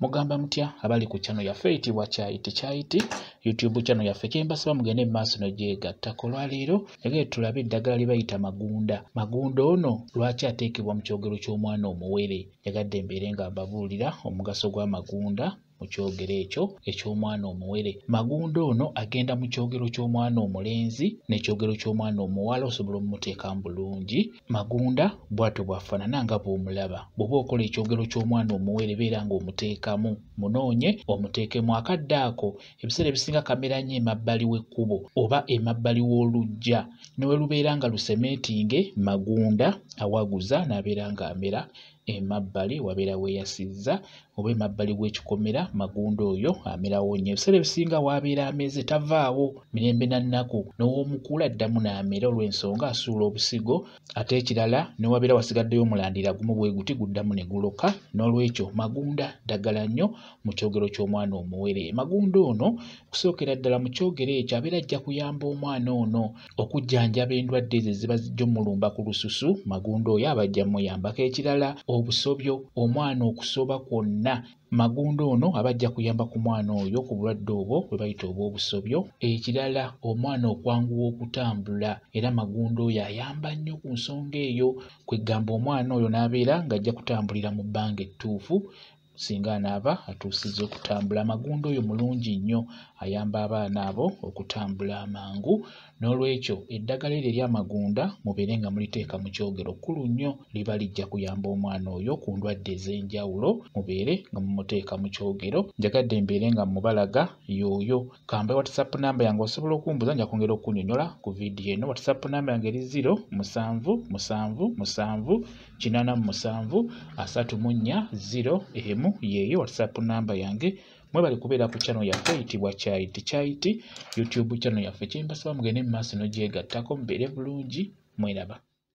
Mugamba mutya abali ku channel yaffe eyitibwa Kyayiti Kyayiti YouTube channel yaffe, kyembasaba mugende mu maaso n'ogyegattako. Olwaleero njagala tulabe eddagala lye bayita magunda. Magunda ono lwaki ateekebwa mu kyogero ky'omwana omuwere? Njagadde mbeere nga mbabuulira omugaso gw'amagunda mu kyogero ekyo eky'omwana omuwere. Magunda ono agenda mu kyogero ky'omwana omulenzi n'ekyogero ky'omwana omuwala, osobola omumuteekamu bulungi. Magunda bw'atyo bw'afaanana nga bw'omulaba. Bw'oba okola ekyogero ky'omwana omuwere beera ng'omuteekamu, munoonye omuteekemu. Akadde ako ebiseera ebisinga kamera nnyo emabbali w'ekkubo oba emabbali w'oluggya, ne we lubeera nga lusementinge, magunda awaguza n'abeera ng'amera emabbali wabeera weeyasizza, oba emabbali w'ekikomera magunda oyo amerawo nnyo. Ebiseera ebisinga w'abeera ameze tavaawo mirembe na nnaku, n'ow'omukula addamu n'amera olw'ensonga asuula obusigo. Ate ekirala ne wabeera wasigaddeyo omulandira gumu bwe guti guddamu ne guloka. N'olwekyo magunda ddagala nnyo mu kyogero ky'omwana omuwere. Magunda ono okusookera ddala mu kyogero ekyo abeera ajja kuyamba omwana ono okujjanjaba endwadde ezo eziba zijja omulumba ku lususu. Magunda oyo aba ajja mmuyambako. Ekirala obusobyo, omwana okusoba kwonna, magunda ono aba ajja kuyamba ku mwana oyo ku bulwadde obwo bwe bayita obw'obusobyo. Ekirala omwana okwanguwa okutambula, era magunda oyo ayamba nnyo ku nsonga eyo. Kwegamba omwana oyo n'abeera ng'ajja kutambulira mu bbanga ettuufu singa anaaba atuusizza okutambula. Magunda oyo mulungi nnyo, ayamba abaana abo okutambula amangu. N'olwekyo eddagala eryo ery'amagunda mubeere nga muliteeka mu kyogero kkulu nnyo, liba lijja kuyamba omwana oyo ku ndwadde ez'enjawulo, mubeere nga mumuteeka mu kyogero. Njagadde mbeere nga mubalaga y'oyo. Kambe WhatsApp namba yange osobola okumbuuza, nja kwongera okunnyonnyola ku vidiyo eno. WhatsApp namba yange eri 0 7 7 7 87 34 0 1, yeeyo WhatsApp namba yange. Mwebale kubeera ku channel yaffe eyitibwa Kyayiti Kyayiti YouTube channel yaffe. Kyembasaba mugende mu maaso n'ogyegattako, mubeere bulungi, mweraba.